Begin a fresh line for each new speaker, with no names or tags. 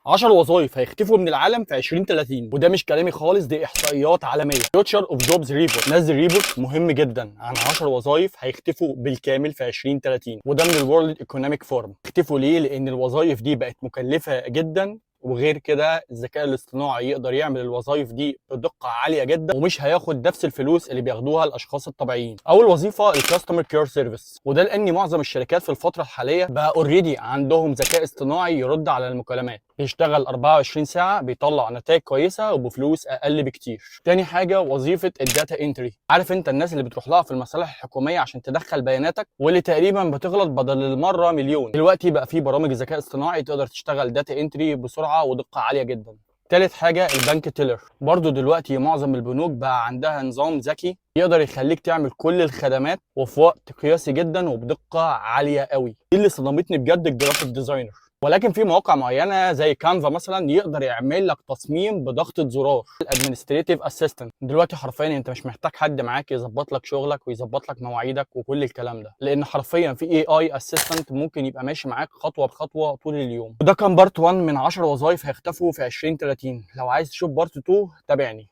10 وظائف هيختفوا من العالم في 2030، وده مش كلامي خالص، دي احصائيات عالميه. Future of Jobs Report نزل report مهم جدا عن 10 وظائف هيختفوا بالكامل في 2030، وده من ال World Economic Forum. اختفوا ليه؟ لان الوظائف دي بقت مكلفة جدا، وغير كده الذكاء الاصطناعي يقدر يعمل الوظائف دي بدقة عالية جدا ومش هياخد نفس الفلوس اللي بياخدوها الاشخاص الطبيعيين. اول وظيفة ال customer care service، وده لان معظم الشركات في الفترة الحالية بقى already عندهم ذكاء اصطناعي يرد على المكالمات، بيشتغل 24 ساعه، بيطلع نتائج كويسة وبفلوس اقل بكتير. تاني حاجة وظيفة ال data entry. عارف انت الناس اللي بتروح لها في المصالح الحكومية عشان تدخل بياناتك واللي تقريبا بتغلط بدل المرة مليون؟ دلوقتي بقى في برامج ذكاء اصطناعي تقدر تشتغل data entry بسرعة ودقة عالية جدا. تالت حاجة ال bank teller. برضو دلوقتي معظم البنوك بقى عندها نظام ذكي يقدر يخليك تعمل كل الخدمات وفي وقت قياسي جدا وبدقة عالية قوي. دي اللي صدمتني بجد، ال graphic designer. ولكن في مواقع معينة زي Canva مثلا يقدر يعمل لك تصميم بضغطه زرار. ال administrative assistant، دلوقتي حرفيا انت مش محتاج حد معاك يظبط لك شغلك ويظبط لك مواعيدك وكل الكلام ده، لان حرفيا في AI assistant ممكن يبقى ماشي معاك خطوة بخطوة طول اليوم. وده كان part 1 من 10 وظائف هيختفوا في 2030. لو عايز تشوف part 2 تابعني.